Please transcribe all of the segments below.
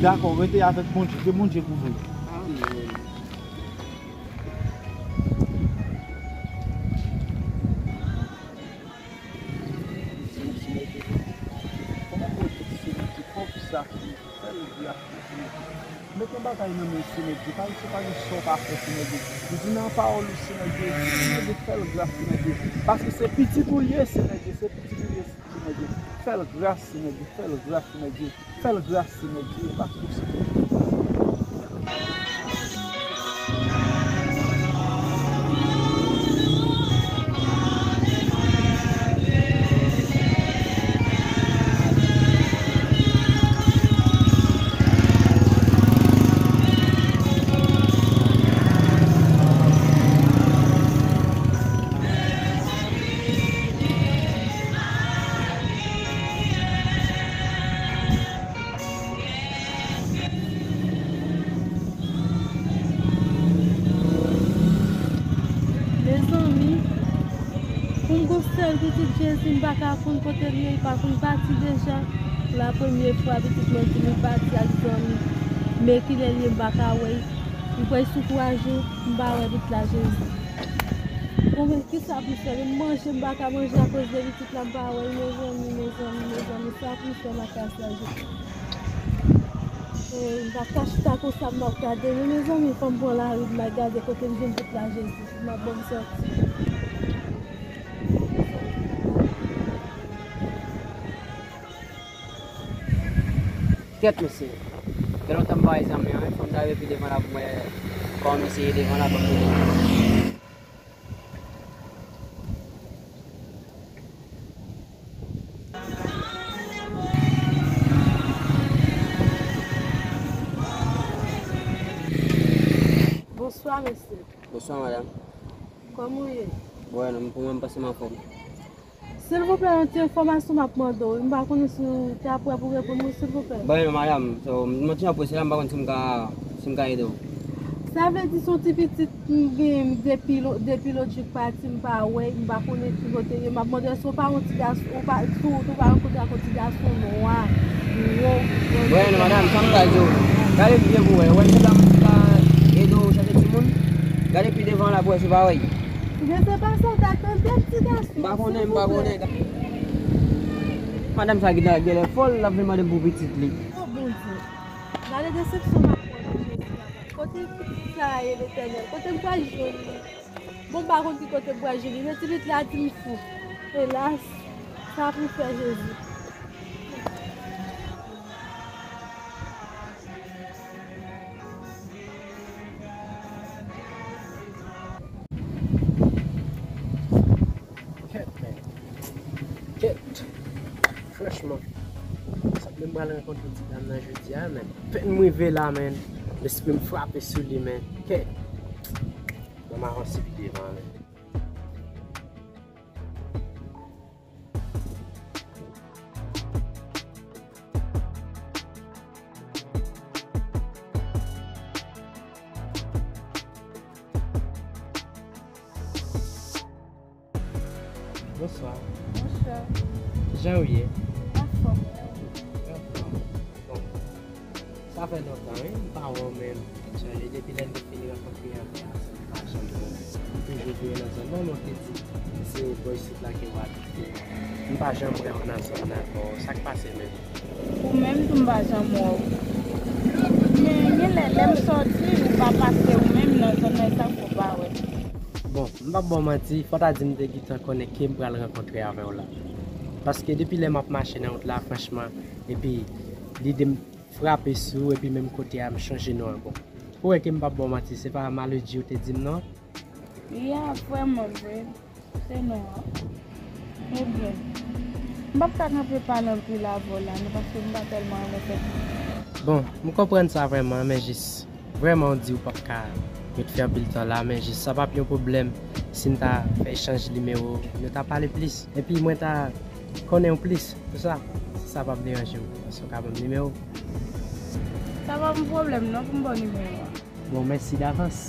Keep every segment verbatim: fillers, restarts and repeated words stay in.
Dakò, rete avèk Bondye. Ke Bondye kouvri w. Kòman pou w di Senyè Dye, fè w sa pou nou, fè nou gras pou Senyè Dye. Met yon bagay nan men Senyè Dye, pa se pa gen sa w pa fè Senyè Dye. Li di nan pawòl ou Senyè Dye, Senyè Dye, fè l gras Senyè Dye. Paske se pitit ou l ye Senyè Dye, se pitit ou l ye Senyè Dye. Fè l gras Senyè Dye, fè l gras Senyè Dye. Fè l gras, Senyè Dye, pa pouse. Mezanmi, pou m gon sèl pitit Jezi, m pa ka konn kote l ye, li pa konn pati deja. La premye fwa pitit mwen di li pati ak zanmi. Men kilè l ye, m pa ka wè l. M kwè sou twa jou, m pa wè pitit la Jezi. Bon, men kisa pou fè? Menm manje m pa ka manje akoz de pitit la, m pa wè l. Mezanmi, mezanmi, mezanmi, sa pou fè nan kay sa Jezi. E, m pa ka chita konsa, m ap gade. Men mezanmi, fò m pran lari, m al gade kote m jwenn pitit la Jezi. M ap bon sòti. Kèt mesye. Gen lontan m pa wè zanmi an, wi. Fò m ta rive pi devan la pou m wè kòman misye ye devan la, fò m vini. Bonswa, mesye. Bonswa, madanm. Kòman w ye? Bon, non, pou mwen, m panse m anfòm. Silvouplè, yon ti enfòmasyon m ap mande w. M pa konnen si w ta prè pou reponn mwen, silvouplè. Bon, non, madanm, so, m ti jan prese la, m pa konn si m ka, si m ka ede w. Sa vle di, se yon ti pitit m gen depi lo-, depi lòt jou k pati, m pa wè, m pa konnen ki kote l ye. M ap mande w, èske w pa yon ti gason, ou pa, si w, ou pa rankontre ak yon ti gason nwa, gwo, gwo. Bon, non, madanm, sa m pral di w. Gade byen pou w wè. Ou wè, m te la, m ka ede w chèche timoun. Gade pi devan la pou w wè si w pa wè l. Oubyen se pa sa w ta tande, ti gason? M pa konnen, m pa konnen. Madanm sa genlè, genlè fòl, l ap vin mande m pou pitit li. O Bondye, gade desepsyon m ap pran nan Jezi papa. Kote pitit sa a ye, Letènèl? Kote m pral jwenn li? Bon, m pa konn ki kote m pral jwenn li, men ti pitit la di m fou. Elas, sa pou fè Jezi. Kèt, men. Kèt. Franchman, sa menm pral rankontre ti dam nan jodi a, men. Apèn m rive la, men. Lespri m frape sou li, men. Kèt. Bon, m avanse pi devan, men. Bonswa. Bonswa. Jan w ye? Anfòm. Anfòm. Bon. Sa fè lontan, wi, m pa wè w menm. Sonje depi lè n te fini rankontre anvan a, m pa janm wè w. M toujou veye nan zòn nan, men w te di se bò isit la ke w abite. M pa janm wè w nan zòn nan ankò. Sa k pase menm? Ou menm tou m pa janm wè w. Men gen lè, lè m sòti, ou pa pase ou menm nan zòn nan, e sa k fè w pa wè m. Bon, m p ap ba w manti, fò ta di m te gentan konnen ke m pral rankontre avè w la. Paske depi lè m ap mache nan wout la, franchman, epi lide m frape sou ou, epi menm kote a, m chonje non an. Bon, ou wè ke m p ap ba w manti, se pa Malodji ou te di m non? Ya, vrèman vre. Se non an. Ebyen, m p ap ka kanpe pale anpil avè w la non, paske m pa tèlman renmen fè. Bon, m konprann sa vrèman, men jis, vrèman, w di w p ap ka ret fè anpil tan la, men jis, sa p ap yon pwoblèm si n ta fè echanj nimewo, nou ta pale plis. Epi mwen ta konnen w plis, pou sa, si sa p ap deranje w, èske w ka ban m nimewo? Sa pa yon pwoblèm non, pou m ba w nimewo a. Bon, mèsi davans.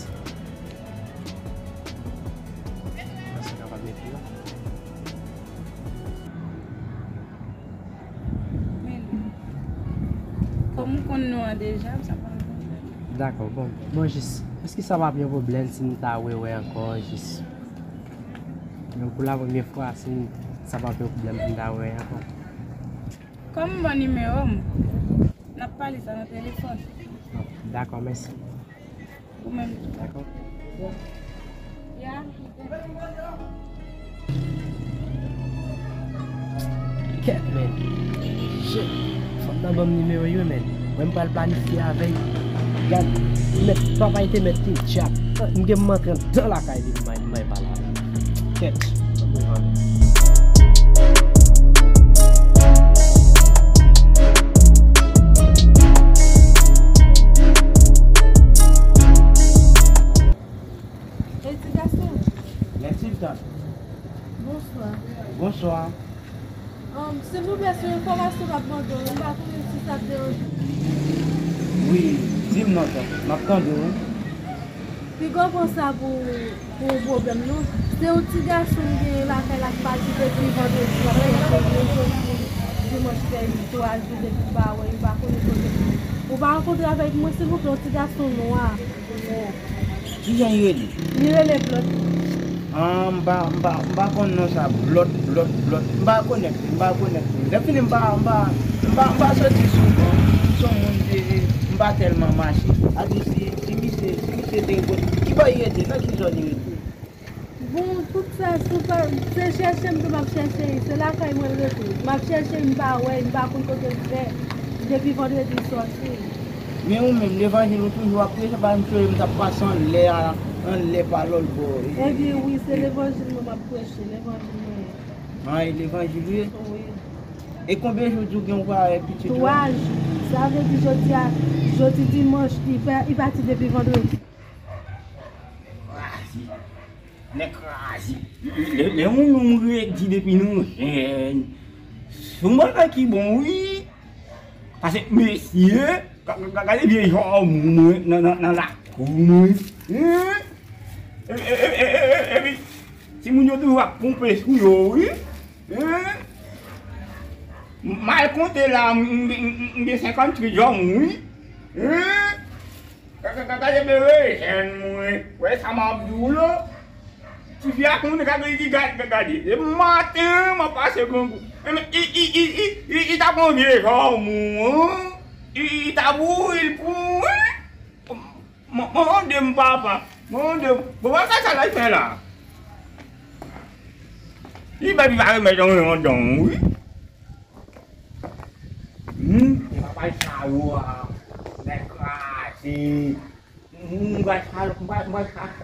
Èske w kapab mete la? Men li. M konn non an deja, sa pa yon pwoblèm. Dakò, bon. Bon, jis, èske sa p ap yon pwoblèm si m ta rewè ankò, jis? Donk, pou la premyè fwa, si m, sa p ap yon pwoblèm pou m ta rewè ankò? Kòm m ban nimewo m, n ap pale sa nan telefòn. Dakò, mèsi. Ou menm tou. Dakò. Ya. Kèt, men. Shit. Fanm nan ban m nimewo yo, men. Mwen, m pral planifye avè l. Gad, mèt, papay te mèt te djab. M gen m antre anndan lakay li, m may, m may pale avè l. Kèt. Ey, ti gason. Mèsi, tan. Bonswa. Bonswa. Ahn, silvouplè, se yon enfòmasyon m ap mande w, m pa konnen si sa ap deranje w. Wi, di m non, tan. M ap tande w. Piga w pran sa pou, pou yon pwoblèm, non. Se yon ti gason m genyen lakay la k pati depi vandredi, l ap fè yon kote jodi dimanch fè twa jou depi m pa wè l, m pa konnen kote l ye. Ou pa rankontre avèk mwen, silvouplè, yon ti gason nwa. Kijan li rele? Li rele Blòt. Ah, m pa, m pa, m pa konn non sa, Blòt, Blòt, Blòt. M pa konèt li, m pa konèt li. Lè fini, m pa, m pa, m pa, m pa soti souvan. M se yon moun ki, m pa tèlman mache. A di si, si misye, si misye te kote, ki bò li rete, nan ki zòn li rete? Bon, tout sa, se pa, se chèche m tou m ap chèche l. Se lakay mwen l rete. M ap chèche l, m pa wè l, m pa konn kote l fè. Depi vandredi l sòti. Men ou menm, levanjil ou toujou ap preche, pa m sonje m t ap pase anlè a, anlè pa lòt bò. Ebyen wi, se levanjil mwen m ap preche, levanjil mwen ye. Ah, e levanjil ou ye? Wi. E konbyen jou di w gen ou pa wè pitit ou? Twa jou. Sa vle di jodi a, jodi dimanch, li pa, li pati depi vandredi. Kraze. Nèg kraze. Lè, lè yon nonm redi depi nou jèn, se yon bagay ki bon, wi. Paske, mesye, ga-, ga-, gade vye jan mwen nan, nan, nan lakou mwen. Hein? E, e, epi, timoun yo toujou ap ponpe sou yo, wi. Hein? M al konte la, m, m, m, m gen senkanntwit jou mwen, wi. Hein? Gade, gade, gade, bebe, jèn mwen. Wè sa m ap di w la. Tifi a konn gade, li gade, gade. Depi maten, m ap pase grangou. Men, i, i, i, i, i, i ta pran vye jan mwen. I, i, i ta bouyi l pou mwen. M, m, mande m papa. Mande m. Bon, wè sa, sa l al fè la. Li bèl, li pa remèt anyen anndan, wi. Hmm, e papay sa yo a, nèg kraze. M, m, m pral chal-, m pral, m pral chal-,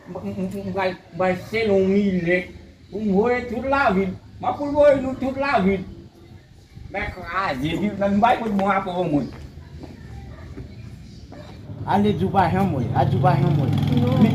m, m, m, m pral, m pral sele yon milèt pou m voye tout lavi l. M ap pou l voye nou tout lavi l. Nèg kraze, m bay kout bon rapò mwen. Ale di w pa janm wè, a di w pa janm wè. Non. Men,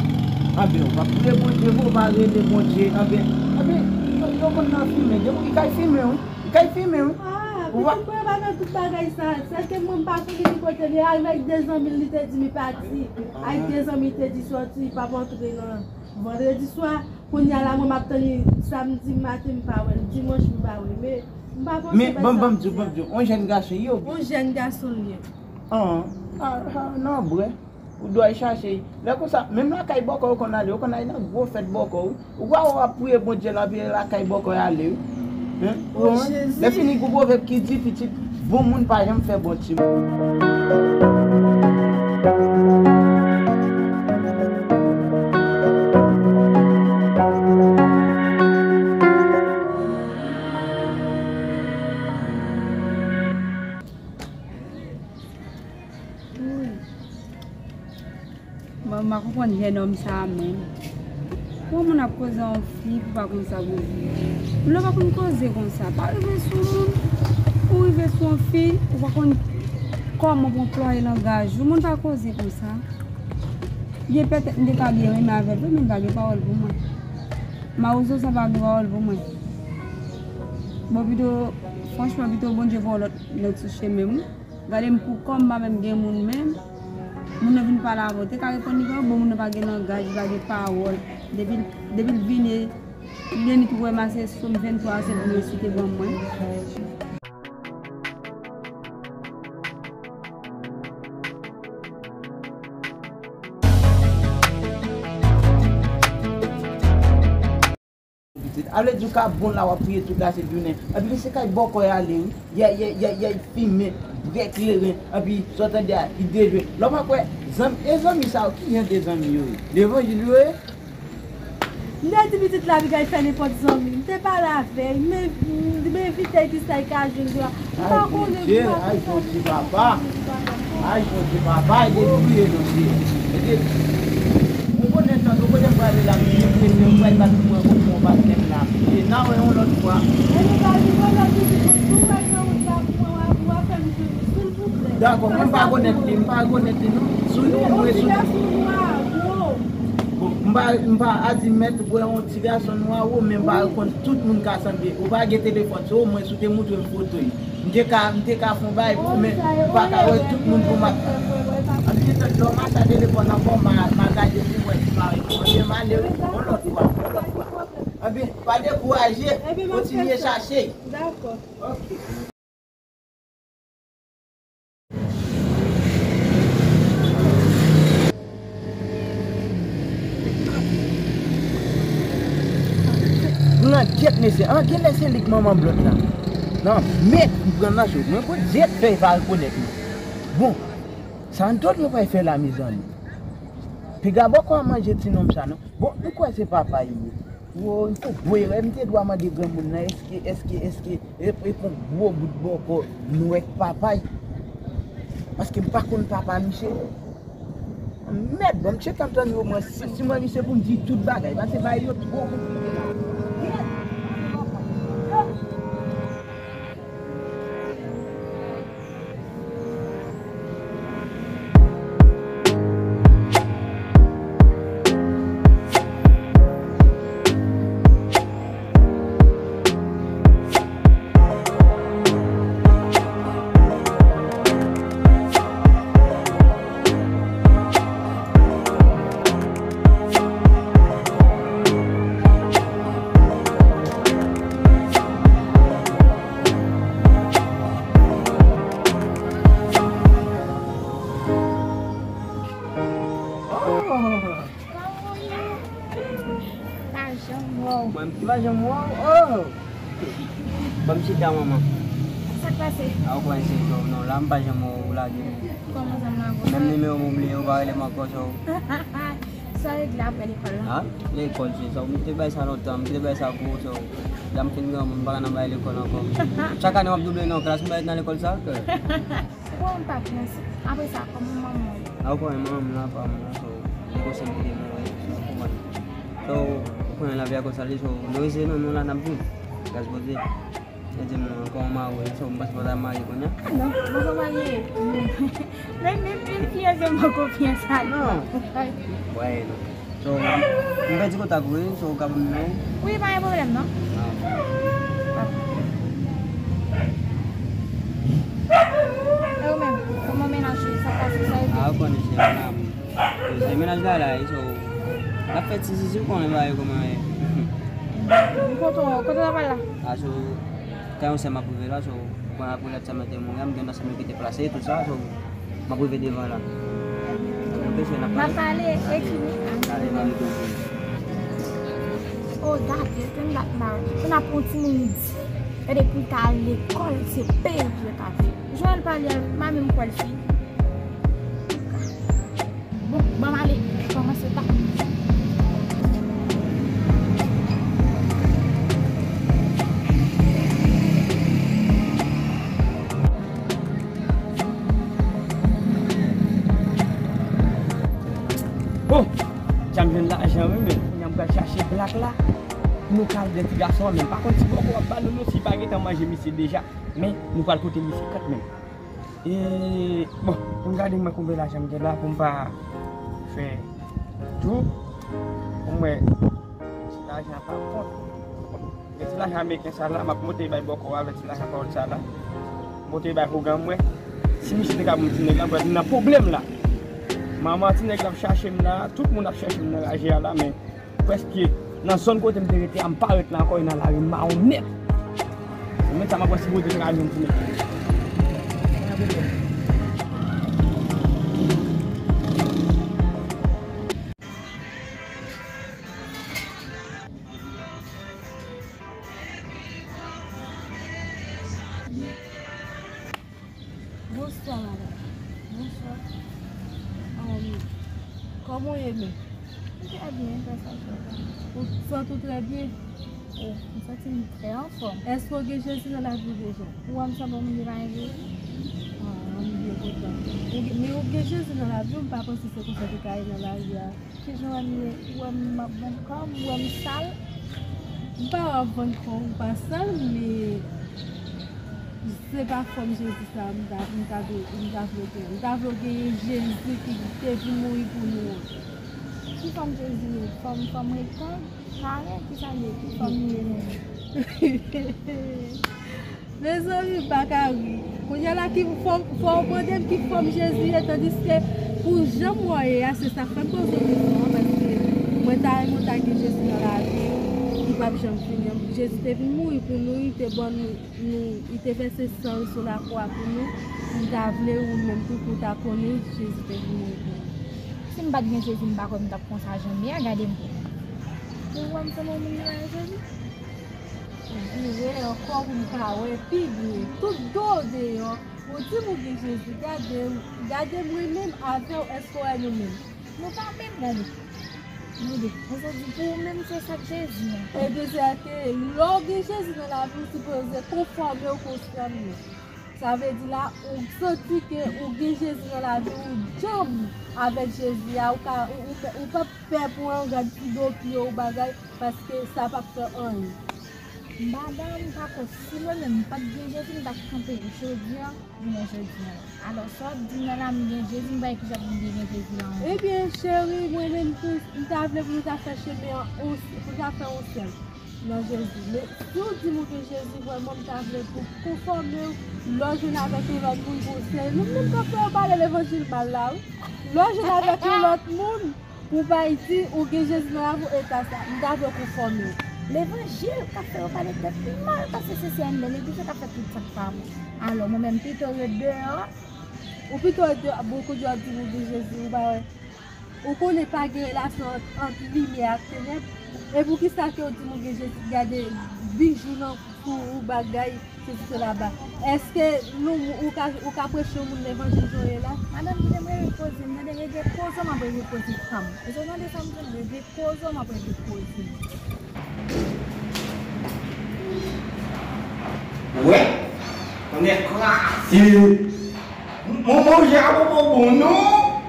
anben, ou pa priye Bondye vre, ou pa rele Bondye, anben, anben, yo, yo konn nan fimen, depi li kay fimen, wi, li kay fimen, wi. Ah, ou pa pitit mwen pa nan tout bagay sa. Sèlke mwen m pa konnen ki kote li ye, avèk de zanmi l, li te di m li pati. Avèk de zanmi l te di sòti, li p ap antre nan vandredi swa. Kounye a la, mwen m ap tann li samdi maten, m pa wè l, dimanch, m pa wè l. Men, m pa panse bagay sa. Men, ban m, ban m di w, ban m di w, yon jèn gason ye oubyen? Yon jèn gason l ye. An, a, a, non, bre. Ou dwe al chache. Lè konsa, menm lakay bòkò yo konn ale, yo konn ale nan gwo fèt bòkò, wi. Ou kwè w ap priye Bondye l anpi lakay bòkò y ale, wi. Hein? Ou konprann? Lè fini, gon pwovèb ki di, pitit, bon moun pa janm fè bon timoun. Wi. Mwen, m pa konprann jèn òm sa a menm. Pou yon moun ap koze yon fi pou pa konn sa pou di. Moun nan pa konn koze konsa. Pa rive sou moun, ou rive sou yon fi, ou pa konn kòman pou anplwaye langaj ou. Moun pa koze konsa. Byen, petèt m te ka byen renmen avè l tou, men m pa gen pawòl pou mwen. Mawozo sa pa gen pawòl pou mwen. Bon, pito, franchman, pito Bondye voye yon lòt nèg sou chemen m, wi. Gade m pou kò m, m pa menm gen moun menm. Moun nan vin pale avè w, te ka reponn li pa, bon, moun nan pa gen langaj, li pa gen pawòl. Depi, depi l vini, li gen li tou wè m a se sou m venntwa, se pou resite ban mwen. Sa vle di w ka bon la w ap priye tout lasent jounen. Epi li se kay bòkò y ale wi. Y a, y a, y a, y a fimen, bwè kleren. Epi sa w tande a, li dejwe. Lè w pa kwè, zanmi, e zanmi sa yo, ki jan de zanmi yo ye? Levanjil yo ye? M te di pitit la, Abigail fè nenpòt zanmi. M te pale avè l, men, men evite ki sa l ka jwenn jwa. M pa konnen pou m ap fè zanmi. Ay, Bondye, papa. Ay, Bondye, papa, ede m priye non, Seyè. Ede m. Ou konnen tan, ou konnen m prale la, m prese, m pral bat pou mwen, pou mwen bat nèg la. E n a wè yon lòt fwa. Ebyen, pa gen pwoblèm, pitit, si w wè nan wout la pou mwen, w a, w a fè m jwenn li, silvouplè. Dakò, mwen m pa rekonèt li, m pa rekonèt li, non. Sou nou, mwen sou. Yon ti gason nwa, gwo. Bon, m pa, m pa, a di mèt, wè yon ti gason nwa, wo, men m pa rekonèt tout moun ka sanble. Ou pa gen telefòn, se omwen si w te montre m foto l. M te ka, m te ka fè yon bagay pou, men m pa ka wè tout moun pou m ap. Ann gentan, lè w mache a telefòn ankò, m a, m a gade pou m wè si m a rekonèt. M ale, wi, yon lòt fwa, yon lòt fwa. Anben, pa dekouraje, kontinye chache. Dakò. Ok. Pran gyèt mesye. An, genlè se li k manman blòd la. Non, mèt m pran nan cho. Mwen konn gyèt fè pa rekonèt mwen. Bon, sa Antonio pral fè la, mezanmi? Piga bòkò a manje ti nonm sa, non. Bon, m kwè se papa l ye. Wo, m fè gwo erè, m te dwa mande granmoun nan, èske, èske, èske, e, e pou gwo bout bòkò nwè k papa l? Paske m pa konn papa misye. Mèd, bon, m tcheke m tann yo, mwen, si, si mwen misye pou m di tout bagay, paske bagay yo twò konplike la. Oh! Pa janm wè w. Mwen, m pa janm wè w. Oh! Ban m chita, manman. Sa k pase? A, ou konnen se jòb non, la, m pa janm wè w, ou lage m. Kòman sa m lage w? Menm nimewo m oubliye, ou pa rele m ankò, so. Sa w regle apre lekòl la? Ha? Lekòl, se sa. M te bay sa lontan, m te bay sa gwo, so. La m fin granmoun, m pa ka nan bay lekòl ankò. Chak ane w ap double nan klas, m pa ret nan lekòl sa ankò. Ou konnen m pa fiyanse. Apre sa, kòman manman w? A, ou konnen manman m nan pa mwen, so, li konsène ki te mouri, so, ou konprann. So, ou konnen lavi a konsa l ye, so, nou rete nan nou la, n ap viv. Gras Bondye. Yo di m ankò w marye, so, m panse w ta marye kounye a. A non, m poko marye. Menm, menm, menm fiyanse m poko fiyanse ak. Non. Wè, non. So, m pèdi kontak ou wi, so ou ka ban m nimewo w? Wi, pa gen pwoblèm non. Ah. Ok. E ou menm, kòman mennaj ou, sa pase, sa yo di? Ah, ou konnen se mennaj la, so, n ap fè ti zizi, ou konnen bagay yo kòman ye. Kote w, kote w ap al la? Ah, so, kay yon sè m ap rive la, so, ou konnen apre lòt sè m te mouri a, m gen nan sè m yo ki te plase, tout sa, so, m ap rive devan la. Anpese, n ap pale. N ap pale, ekri. Ale, n ale. Oh, gade, se m dat mal. Se n ap pran timoun di. Gade pou l ta al lekòl, se peye pou l ta fè. Joël pale, m pa menm kwè l fini. Bon, ban m ale. Kòmanse ta. Bon, jan m jwenn lajan wi, men kounye a m pral chache blak la pou nou kale de ti gason an, men m pa konn si bòkò w ap ba nou non, si pa gentan manje misye deja, men nou pral pote misye kanmenm. E, bon, pou m gade mwen konbyen lajan m gen la pou m pa fè tou. Pou m wè si lajan pa kont. Gen ti lajan ameriken sa la, m ap monte bay bòkò avèk ti lajan pawòl sa la. Monte bay hougan m wè. Si misye te ka ban m ti nèg la, m pral vin nan pwoblèm la. Manman ti nèg la ap chache m la, tout moun ap chache m nan raje a la, men Prèske nan zòn kote m te rete a, m pa ret la ankò, e nan lari m mawon nèt. Se menm sa m ap wè si Bondye te ka jwenn ti nèg. Bonswa, madanm. Bonswa. Um, kòman w ye menm? M trè byen, grâce à Dieu. Ou santi w trè byen? Wi, m santi m trè anfòm. Èske w gen Jezi nan lavi w deja? Ou wè m sanble yon moun ki pa gen Jezi? Ah, m byen kontan. Ou gen, men ou gen Jezi nan lavi w, m pa panse se konsa w te ka ye nan lari a. Kijan w wè m ye? Ou wè m ap vann kò m? Ou wè m sal? M pa wè w ap vann kò w, ou pa sal, men se pa fòm Jezi sa a m ta, m ta vle, m ta vle w genyen. M ta vle w genyen Jezi ki te vin mouri pou nou an. Ki fòm Jezi ye? Fòm, fòm rektang? Kare? Kisa l ye? Ki fòm li ye menm? Mezanmi, m pa ka ri. Kounye a la, ki fòm, fò w mande m ki fòm Jezi ye, tandiske pou jan m wè w ye a, se sa k fè m poze w kesyon an, paske mwen ta renmen w ta gen Jezi nan lavi w, ki p ap janm fini an. Jezi te vin mouri pou nou, li te ban nou, nou, li te vèse san l sou lakwa pou nou. M ta vle ou menm tou pou w ta konnen Jezi te vin mouri pou nou. Si m pa t gen Jezi, m pa kwè m t ap konsa jan m ye a, gade m pou. Ou wè m sanble yon moun ki pa gen Jezi? Vire ankò pou m ka wè pi byen. Tout do w deyò. Ou di m ou gen Jezi. Gade, gade mwen menm avè w, èske w wè nou menm? Nou pa menm, gade. Nou de. Mwen santi pou ou menm, se sa k Jezi an. Ebyen, se sa ke lè w gen Jezi nan lavi w, ou sipoze konfòme w konsènan. Sa vle di la, ou santi ke ou gen Jezi nan lavi w, ou djanm avèk Jezi a, ou ka, ou, ou, ou p ap pè pou yon gad ti do pye ou bagay, paske sa p ap fè anyen. Madanm, m pa kwè si mwen menm m pa t gen Jezi, m pa t kanpe jodi a, jounen jodi a la. Alò, sa w ap di m nan la, m gen Jezi, m pa wè kijan pou m te gen Jezi la ankò. Ebyen, cheri, mwen menm tou, m ta vle pou nou ta fè chemen an, pou nou ta fè yon sèl nan Jezi. Men, si w di m ou gen Jezi, vrèman, m ta vle pou w konfòme w, lè w jwenn avèk yon lòt moun pou w sere. Nou menm k ap fè yo pale levanjil mal la, wi. Lè w jwenn avèk yon lòt moun, pou w pa di ou gen Jezi nan lavi w, e ta sa, m ta vle w konfòme w. Levanjil k ap fè yo pale tèt li mal, paske se, se anndan legliz yo k ap fè tout sa k pa bon. Alò, mwen menm, pito ret deyò. Ou pito ret deyò, bon, kounye a w di m ou gen Jezi, ou pa wè. Ou konnen pa gen relasyon ant, ant limyè ak tenèb? E poukisa ke w di m ou gen Jezi, gade bijou nan kou ou, bagay, sesi sela ba? Èske nou, ou ka, ou ka preche yon moun levanjil jan w ye la? Madanm, kite m regle koze m, tande, regle koze w m ap regle koze pa m. Èske w tande sa m di w? Regle koze w m ap regle koze m. Wè, tonnè kraze. M, m manje a poko bon non.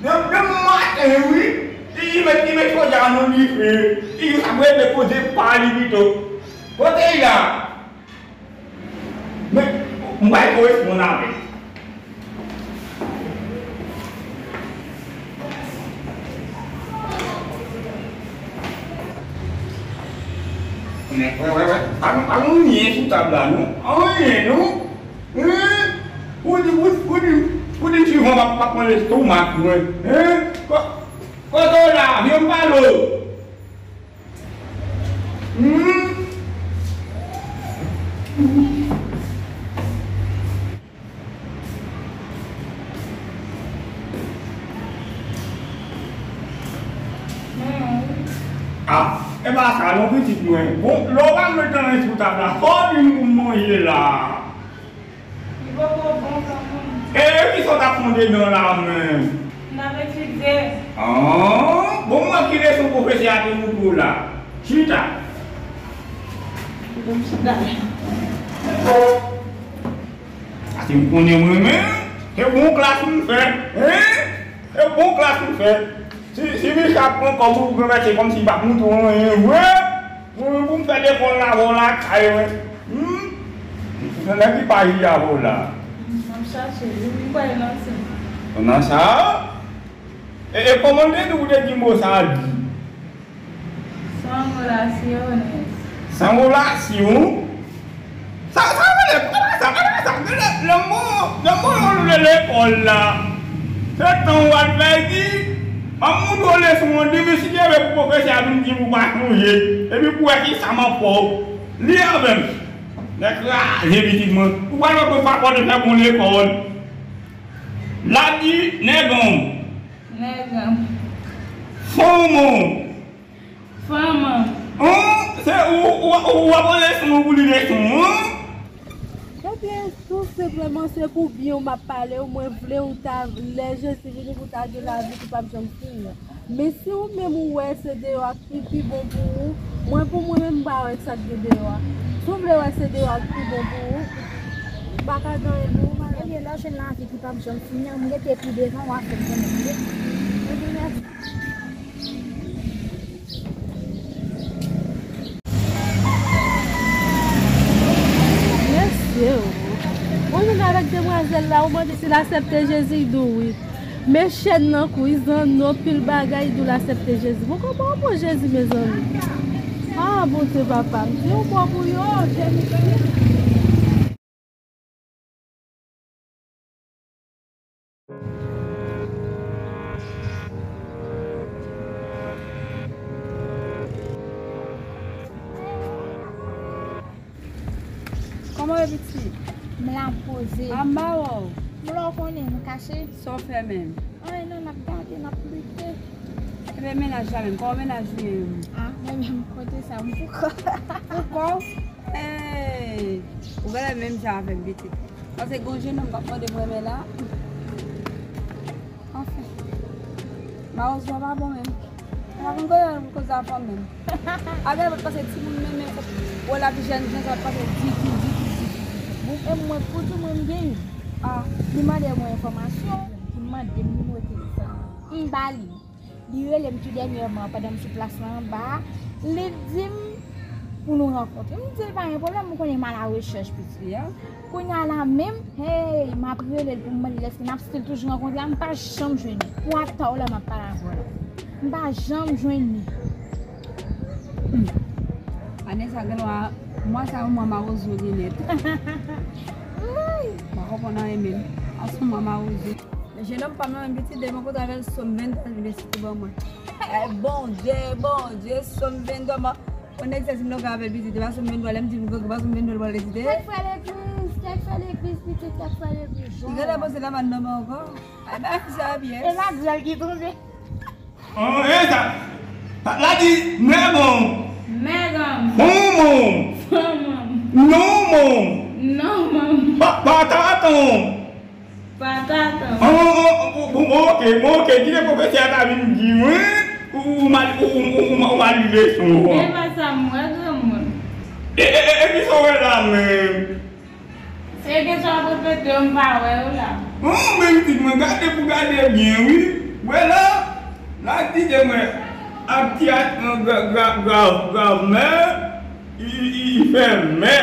Depi maten wi, li met, li met fòja nan dife. Li ap regle koze pa li pito. Kote l la? Men, m pral koresponn avè l. Men, wè, wè, wè. Pa, pa gen anyen sou tab la, non. Anyen, non. Hein? Ou di, ou, ou di, ou di m swivan pa, pa pran lestomak mwen. Hein? Ko-, kote w la? Vin pale w. Hmm? Ah, e pa sa non, pitit mwen. Bon, lè w pa vle tann sou tab la, sa w di m pou m manje la? Li poko bon, granmoun. E kisa w t ap fè dedan la menm? M t ap etidye. Ah, bon, mwen ki leson pwofesè a te montre w la? Chita. Kite m chita. Paske m konnen mwen menm, se bon klas m fè. Hein? Se bon klas m fè. Si, si Michak pran kòb ou pou ranmase kòmsi li p ap montre w anyen vre, mwen pou m fè lekòl la avè w lakay mwen. Hmm? Se nèg ki pa jije avè w la. M ap chache, wi, m kwè nan sa. Nan sa? E, e kòman l te di w te di mo sa a di? San relasyon. San relasyon? Sa, sa vle, sa, sa, sa, lè m, lè m, lè m lekòl la, se tan w al pèdi, m ap montre w leson an demen, si Dye vle pou pwofesè a vin di m ou pa sonje, epi pou wè kisa m ap fè w. Li avè m. Nèg kraze pitit mwen. Ou pral wè mwen pa konn fè bon lekòl. La di, nèg an. Nèg an. Fanm an. Fanm an. An, se ou, ou, ou ap leson pou li leson an. Gad Se tou senpleman se pou byen w m ap pale w, mwen vle ou ta lè Jezi vini pou ta gen lavi ki p ap janm fini an. Men si ou menm ou wè se deyò a ki pi bon pou ou, mwen pou mwen menm m pa wè sa k gen deyò a. Si w vle wè se deyò a ki pi bon pou ou, m pa ka gen anyen pou ou, madanm. Ebyen, lè w jwenn lavi ki p ap janm fini an, m rete pi devan, w a fè m konnen, tande? Ebyen, mèsi. Mesye o. Ou vin avèk demwazèl la, ou mande si l aksepte Jezi, li di w wi. Men chèn nan kou, li zanno, pil bagay, li di w l aksepte Jezi. Bon, kòman w pran Jezi, mezanmi? Ah, Bondye papa, m di w bon pou yo, Jezi. Kòman w ye, pitit? M la poze. A, m pa wè w. Bon, lè w konnen, m kache. Sa w fè menm? Anyen non, n ap gade, n ap lite. Epi mennaj la menm, kòman mennaj ou ye menm? Ah, mwen menm, kote sa, m poukò. Poukò? Hey! Ou genlè menm jan avè m, pitit. Paske gen yon jennonm k ap mande m renmen la. Anfen. Mawozo a pa bon menm. Mwen pa konn kote pou koze a fanm menm. A gen lè m ap pase timoun menm, menm, wè l ap jèn, jèn sa ap pase ditou, ditou, ditou, ditou. Bon, e mwen, pou di mwen m gen youn. Ah, li mande mwen enfòmasyon, li mande m nimewo telefòn. M ba li. Li rele m tou dènyèman pandan m sou plas la anba a. Li di m pou nou rankontre. M di l pa gen pwoblèm, m konnen m alarechèch pitit. Kounye a la menm, hey, m ap rele l pou m mande l èske n ap still toujou rankontre a, m pa janm jwenn li. Pou ata w la m ap pale avè w la. M pa janm jwenn li. Hmm. Ane sa gen lwa, mwa sa yon mwa mawozo li nèt. Woy! M pa konprann anyen menm. A se yon mwa mawozo. Jennonm pa m nan menm pitit, depi m rankontre avè l, sòm venntwa l vin resite ban mwen. Eh, Bondye, Bondye, sòm venntwa, mwen. Yon nèg sezi m nan ka avè l pitit, e pa sòm venntwa, lè m di m grangou, pa sòm venntwa l pral resite. Kèk fwa legliz, kèk fwa legliz, pitit, kèk fwa legliz. Li genlè panse l ap anndan ankò. Ay, bay fi sa pyès. E magrèl ki tonbe. An, e sa. La di, mè bon. Mè bon. Bon bon. Bon bon. Non bon. Non bon. Pa, pa, ta, ton. Pataton. Bon, bon, bon, bon, bon, ok, bon, ok. Kite pwofesè a ta vin di mwen, ou, ou mal, ou, ou, ou, ou mal li leson an. E pa sa m wè, granmoun. E, e, e, e ki sa w wè la menm? Se kesyon ap repete, m pa wè yo la. Bon, men pitit mwen, gade pou gade byen, wi. Wè la, la di de mwen, ak ti ak, gra, gra, gra, gramè, i, i, i fè mè.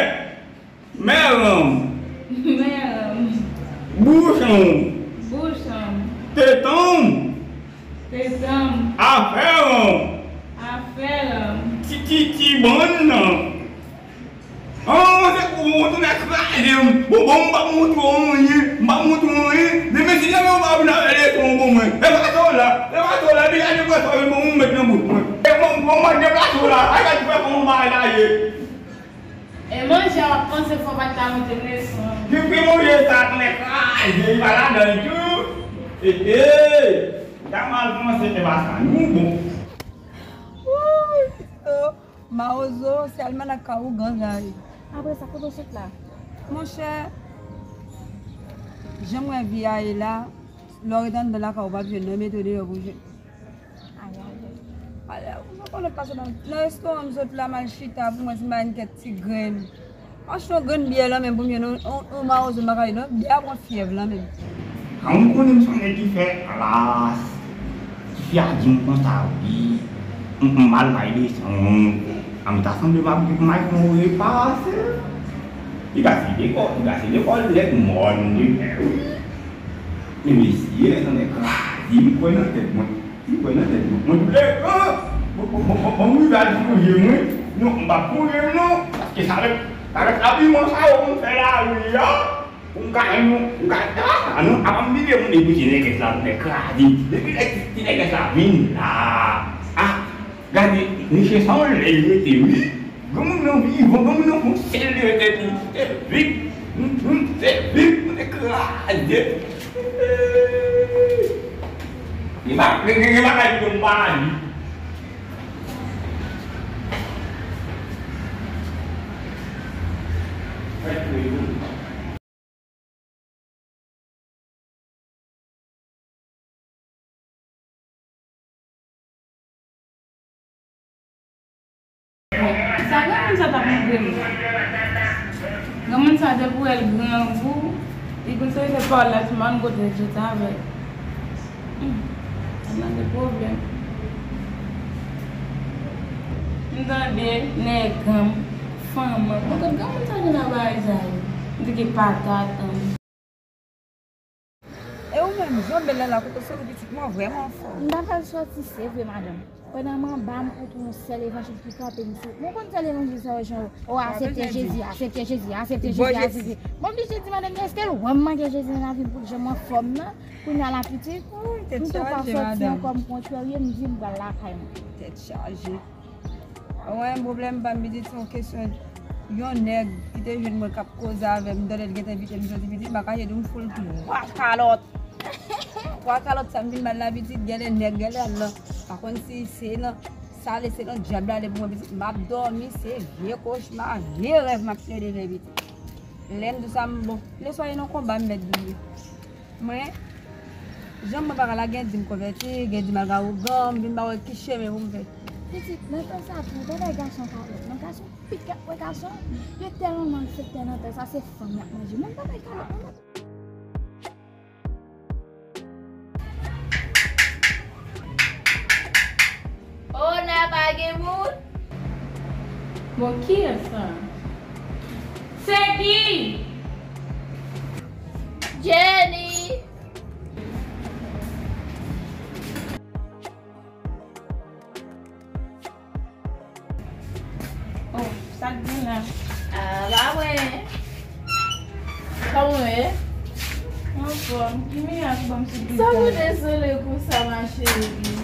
Mèranm. Mèranm. Bouchon. Bouchonm. Tetanm. Tetanm. Afèranm. Afèranm. Ti, ti, ti bann nan. An, se pou ou tounen kraze m. Bon, bon, m pa montre w anyen. M pa montre w anyen. Men, men si janmen ou pa vin avè leson pou mwen. E pa sa w la. E pa sa w la. Epi gade pran sa w bon, ou met nan bout mwen. E bon, bon, mwen deplase w la. Ay, gade fè kòman bagay la ye. E manje a w ap panse fò w pa t ka montre m leson an. Depi manje sa klè kraze, li pa ladan l tou. Ehe! Li ta mal panse, e pa sa nou bon. Wouy, Tito, mawozo, se almanak ka ougan sa ye. Apre sa, kote w sot la? Monchè, jan m wè vi a ye la, lè w ret anndan lakay ou, w p ap jwenn nan, yo mete w deyò pou w jwenn. Ay, ay, ay. Alè, ou pa konnen pase nan, nan restoran m sot la, m al chita pou mwen, si m pa jwenn kèk ti grenn. M achte yon grenn byè lan men pou m jwenn yon, yon, yon mawozo m pa ka jwenn non, byè a pran fyèv lan men. An, ou konnen m se yon nèg ki fè klas. Tifi a di m konsa, wi. M, m al bay leson. An, m ta sanble m ap, m ap fè yon repa, se. Li ka se lekòl, li ka se lekòl nèg mòn, wi. Men mesye, lè sa nèg kraze, m kwè nan tèt mwen. M kwè nan tèt mwen. Mwen tou lè, ah, bon, bon, bon, bon, bon, m rive al sonje mwen. Non, m p ap sonje m non. Paske sa avèk, sa avèk abiman sa yo konn fè lari a. Pou m ka, non, m ka, ah, non, apa m vire moun epi ti nègès la, nèg kraze. Depi lè ti, ti nègès la vin la. Ah, gade, mesye sa yon lè l rete, wi. Granmoun nan vivan, granmoun nan fon sèl li rete li. Se vip, hum, hum, se vip, moun ekraze. Li pa, li, li, li pa ka di m pa li. Granmoun sa depi w wè l grangou, li konn se te pa w la ti man kote l soti avèk. Hmm, sa nan de pwoblèm. M tande nèg an m, fanm an. Mwen konn granmoun sa gen nan bagay sa yo. M di ki patat an. E ou menm, jan bèl la la, kote w soti pitit mwen vrèman fò. M ta fè l soti, se vre, madanm. Pandan m anba, m koute yon sèl evanjil ki kanpe m sou. Mwen konn sèl evanjil sa yo, jan yo, o, aksepte Jezi, aksepte Jezi, aksepte Jezi, aksepte. Mwen oblije di madanm, èske l wè m manke Jezi nan lavi m pou l janm anfòm nan? Kounye a la pitit, m tou pa soti ankò, m kontrarye, m di m pral lakay mwen. Tèt chaje. Mwen, pwoblèm pa m pitit, se yon kesyon yon nèg ki te jwenn mwen k ap koze avè m, m tande l gentan envite m soti pitit, m pa kache di w m fout twa kalòt. Twa kalòt sa m vin ba l la pitit, genlè nèg genlè al nan, pa konn si se nan sale, se nan dyab la ale pou mwen pitit, m ap dòmi, se vye kochma, vye rèv m ap plede fè pitit. Lè m di w sa, m bon, leswa e nan konba m mèt di w. Mwen, jan mwen pa ka la, gen di m konvèti, gen di m al gawougan, m vin pa wè ki chemen pou m fè. Pitit, nan tan sa tou, pa bay gason kalòt non, gason pikèt wè gason, yo tèlman malfektè nan tan sa, se fanm y ap manje. Moun pa bay kalòt non. Ona pa gen moun? Bon, kiyès sa? Se ki? Jenny! Oh, sa k gen la? Ah, pa mwen. Kòman w ye? Anfòm. Ki mirak ban m sipriz sa? Sa pou dezole konsa, ma chérie?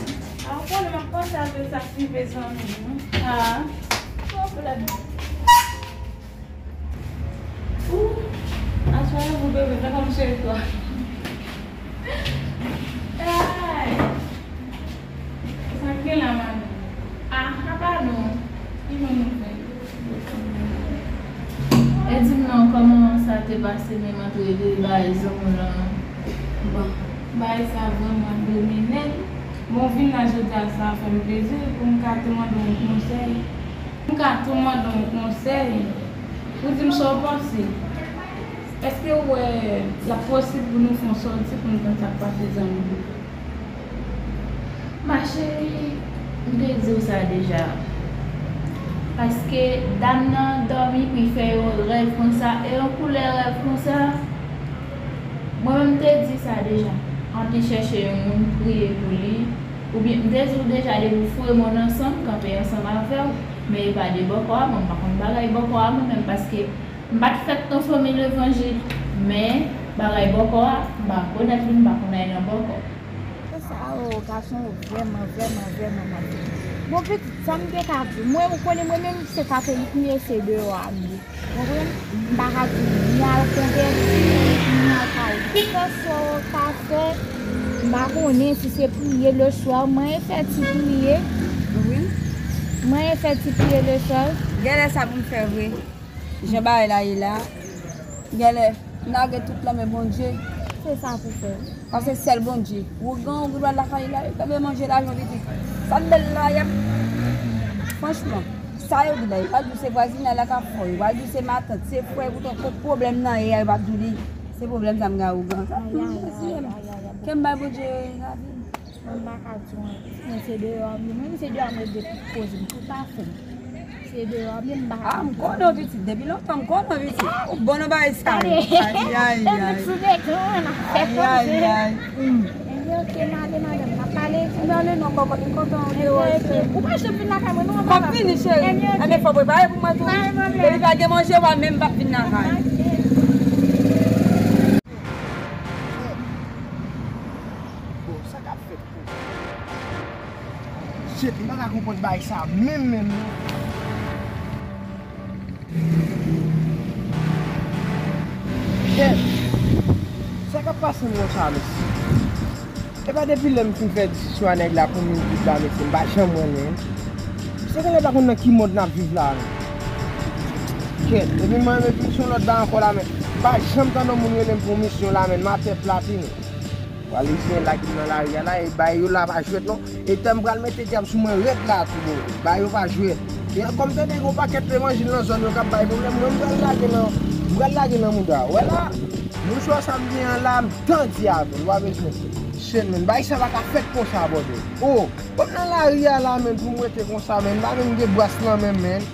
Ah, ou konnen m ap panse avè sa k rive zanmi m. Ah, pwoblèm. Ooh, aswè a, mon bébé, fè kòm se twa. Ay! Sa k gen la, madanm? Ah, apa non. Ki moun nou fè? E di m non, kòman sa te pase menm antre de bay zanmi w lan? Bon, bay sa vrèman domine m. Bon, vin la jodi a, sa fè m plezi pou m ka te mande w yon konsèy. M ka tou mande w yon konsèy pou di m sa w panse. Èske w wè l ap posib pou nou fè yon sòti pou n konn sa k pase zanmi m? Ma chérie, m te di w sa deja. Paske dam nan dòmi pou l fè yon rèv konsa, e yon koulè rèv konsa. Mwen menm m te di sa deja. Ann te chèche yon moun priye pou li. Oubyen m te di w deja depi w foure men w nan san m, kanpe ansanm avè w. Men e pa de bòkò a, mwen m pa konn bagay bòkò a mwen menm, paske m pa t fèt nan fanmi levanjil. Men bagay bòkò a, m pa rekonèt li, m pa konn anyen nan bòkò. Sa yo, gason yo vrèman, vrèman, vrèman malfektè. Bon, pitit, sa m te ka di w, mwen, ou konnen mwen menm, se katolik m ye, se deyò a m ye. Konprann? M pa ka di ni al konvèti, ni al kay. Kèlkeswa w ka fè, m pa konnen si se priye leswa, mwen fè ti priye. Wi. Mwen fè ti priye leswa. Genlè sa pou m fè vre. Jan bagay la ye la, genlè n lage tout nan men Bondye. Se sa pou fè. Paske sèl Bondye. Ougan, ou gen dwa lakay la, yo kenbe manje lajan pitit. Sa n bèl la, y ap. Franchman, sa yo di la, yo pral di w se vwazinay la k ap fè w, yo pral di w se matant, se frè, poutan kot pwoblèm nan ye a, yo p ap di w li. Se pwoblèm sa m gen a ougan. Sa m di w, mèsi, kè m bay Bondye lavi m. Mwen m pa ka di w anyen. Men se deyò m ye. Mwen se deyò m rete pou koze m, pou pa fè m. Se deyò m ye, m pa ka. Ah, m konnen w pitit. Depi lontan m konnen w pitit. Ou bon nan bagay sa yo. Ay, ay, ay. Depi sou beton an, n ap fè koze. Ay, ay, ay. Hmm. Ebyen, oke, m ale, madanm. N ap pale. M ale non, kòkòt, m kontan w te wè w. Ou pa janm vin lakay mwen non, papa. M ap vini, cheri. Ebyen, oke. Ebyen, fò w prepare pou mwen tou. Pa gen pwoblèm. Depi pa gen manje, ou pa menm p ap vin lakay. Bon, sa k ap fèt? Shit, m pa ka konprann bagay sa menm, menm, non. Shit. Sa k ap pase m konsa, mesye? E pa depi lè m fin fè diskisyon a nèg la pou m vin viv la, mesye, m pa janm renmen l. Se genlè pa konn nan ki mond n ap viv la, non. Kèt, epi mwen menm vin sou lòt bagay ankò la, men m pa janm tande yon moun rele m pou yon misyon la, men m atè plat wi, men. Pral eseye lage m nan lari a la, e bay yo la pa jwèt non. E tan m pral mete dyab sou mwen rèd la tou, bon, bay yo pa jwèt. Kòm tande gen yon pakèt levanjil nan zòn yo k ap bay pwoblèm, mwen m pral lage nan, m pral lage nan mouda. Wè la, mouchwa sa m gen an la, m tandi avè l, ou pa bezwen chenn, men bagay sa pa ka fèt konsa, brother. O, kòm nan lari a la, men pou m rete konsa, men m pa menm gen bras nan men m, men.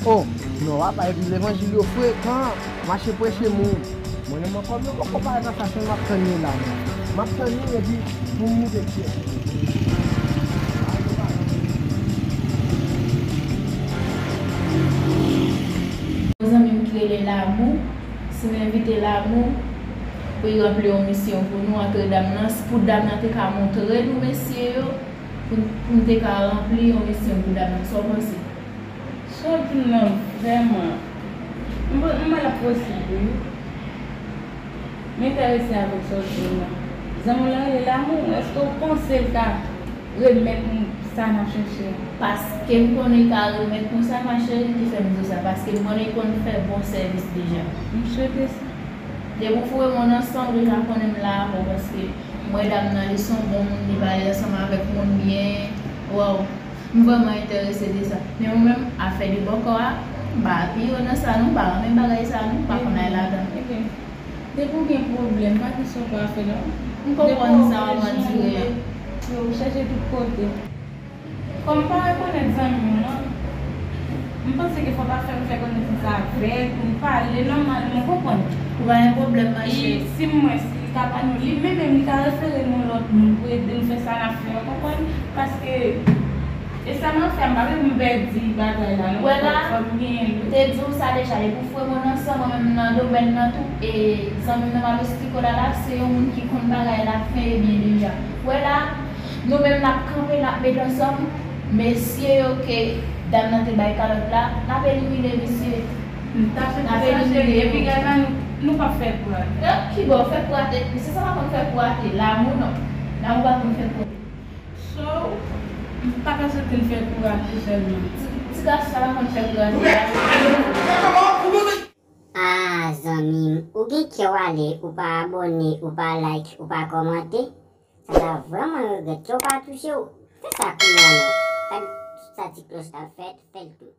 O, non, papa, epi levanjil yo frekan, mache preche moun. Mwen menm ankò, mwen poko parèt nan sa, se m ap tann yo la, men. M ap tann yo, epi pou m moute pye. Yon zanmi m ki rele Lamou, si m envite Lamou pou l ranpli yon misyon pou nou antre dam nan, pou dam nan te ka montre nou mesye yo, pou, pou m te ka ranpli yon misyon pou dam nan. Sa w panse? Sa w di m nan vrèman, m, m wè l ap posib, wi. M enterese avèk sa w di m nan. Zanmi w lan rele Lamou, èske w panse l ka remèt nou sa n ap chèche a? Paske m konnen l ka remèt nou sa, ma chérie, ki fè m di w sa. Paske m konnen l konn fè bon sèvis deja. M swete sa. Depi w foure men w nan san, w deja konnen m la avè w, paske m wè dam nan, li se yon bon moun, li pale ansanm avèk moun byen. Waw, m vrèman enterese de sa. Men mwen menm, afè de bòkò a, m pa apiye w nan sa non, m pa renmen bagay sa non, m pa konn al ladan. Ebyen, depi w gen pwoblèm, pa gen sa w pa fè non. M konprann sa w ap andire a. Yo chèche tout kote. Kòm m pa rekonèt zanmi w lan, m panse ke fò w ta fè m fè konesans avè l, pou n pale nòmalman, w konprann? Ou pa gen pwoblèm, ma chérie. Si m wè si li ka ban nou, li menm menm li ka refere nou lòt moun pou ede n fè sa n ap fè, w konprann? Paske e sa m ap fè, m pa vle pou m pèdi bagay la non. Wè la, fò m genyen l. M te di w sa deja, depi w foure men w nan san, mwen menm nan domèn nan tou, e zanmi m nan Malostico la, la, se yon moun ki konn bagay la fen e byen deja. Wè la, nou menm n ap kanpe, n ap met ansanm mesye yo ke dam nan te bay kalòt la, n ap elimine misye. M ta swete sa, cheri, epi gaz la, nou, nou p ap fè kou rate. Ki bò fè kou rate? Misye sa pa konn fè kou rate. Lamou non. Lamou pa konn fè kou rate. So, m pa ka swete n fè kou rate sèlman. Ti, ti gason sa pa konn fè kou rate. Ah, zanmi m, ou gen kè w ale, ou pa abòne, ou pa like, ou pa kòmante. Sa ta vrèman regrèt kè w pa touche w. Fè sa kounye a non. Gad sa ti klòch la fè, fè l tou.